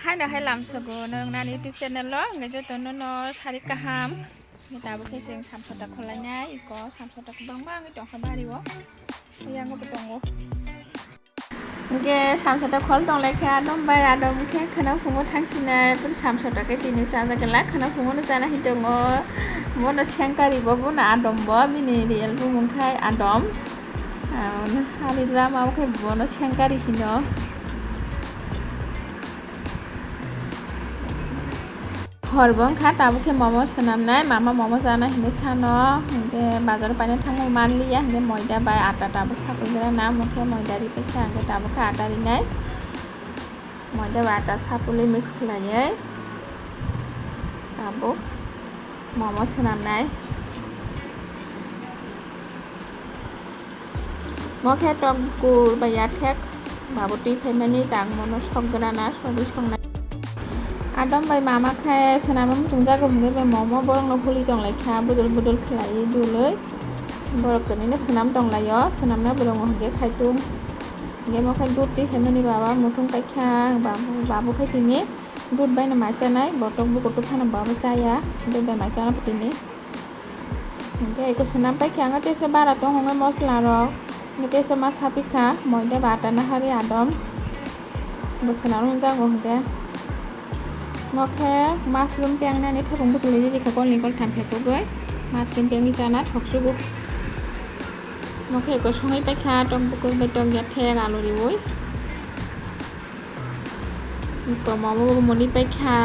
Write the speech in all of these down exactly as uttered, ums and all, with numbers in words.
Haino hai lamsogo norok nani YouTube channel o, hwnkhe joto no no sari kaham. Hwnkhe tabuk khe chwng samsota kholainai, iko samsota kwbangma wngwi tongkha bari o. Yango bo tongo. Hwnkhe samsota khol tonglaikha, adom bai adom khe khwna phungo thangsinai, bini samsota khe tini chajak glak, khwna phungo no chana hinwi tongo. Bono sengkari bo, bono adom bo, bini real bumung khai adom. Ani drama o khe bono sengkari hino. Hor bo wngkha, tabuk khe momo swnamnai, mama momo chana hinwi sano, hwnkhe bazar paina thangwi manliya, hwnkhe moida bai ata tabuk sapui grana, omo khe moida ripaikha, hwnkhe tabuk khe ata rinai, moida bai ata sapulwi mix khlaiwi tabuk momo swnamnai. Mo khe tok bukur bai yathek babo twi phaimani tang mono sok grana sogwi songnai. Adom bai mama khe swnamwi muchungjagwi hwnkhe bai momo borokno huli tonglaikha budul budul khlaiwi dulwi. Borok twnwino swnam tonglaio, swnamna borokno hwnkhe khaitung. Hwnkhe mo khe dud twi phaimani baba muthung paikha, babu, babu khe tini dud baino mai chanai, bo tok bukur twi phano babo chaya, dud bai mai chana tini. Hwnkhe eko swnam paikha ang teisa bara tong hwnwi mosla rok. Hwnkhe teisa ma sapikha moida bai ata nahari adom. Bo swnam nukjago hwnkhe. Mo khe mushroom tengnani thapung bwswlwi rikha kolni koltham phepogwi. Mushroom tengwi chana thoksugo. Mo khe eko songwi paikha tok bukur bai tok yathek alu riwi. Eko momo bo muni paikha,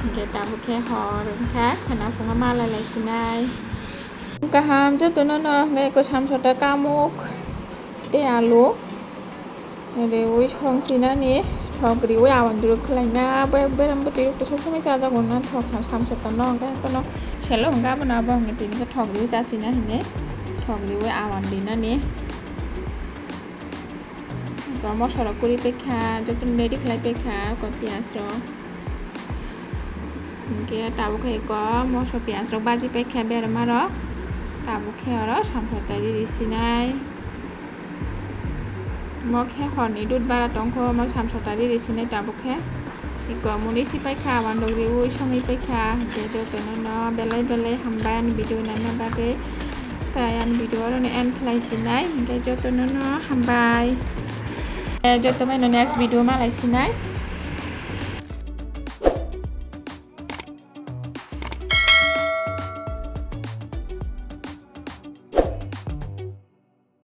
hwnkhe tabuk khe hor wngkha, khwna phungo malai lai sinai. Kaham jotono no hwnkhe eko samsota kamuk tei alu riwi song sinani thok riwi awan duro khlaina, berem bwtwi rok to sob somoi chajago na thok samsota no, hwnkhe haikhe no selo hwnkhe abono abo hwnkhe tini khe thok riwi chasina hinwi thok riwi awan dinani. Eko moso rok kwrwi paikha, jotono ready khlai paikha eko piyaj rok. Hwnkhe tabuk khe eko moso piyaj rok baji paikha berma rok. Tabuk khe oro samsota riri sinai. Mo khe horni dud bara tongkho, mo samsota riri sinai tabuk khe. Eko muni si paikha, wandok riwi songwi paikha, hwnkhe jotono no belai belai hambai ani video naina bagwi. Tai ani video oro no end khlai sinai, hwnkhe jotono no hambai. Eh, joto bai no next video malai sinai.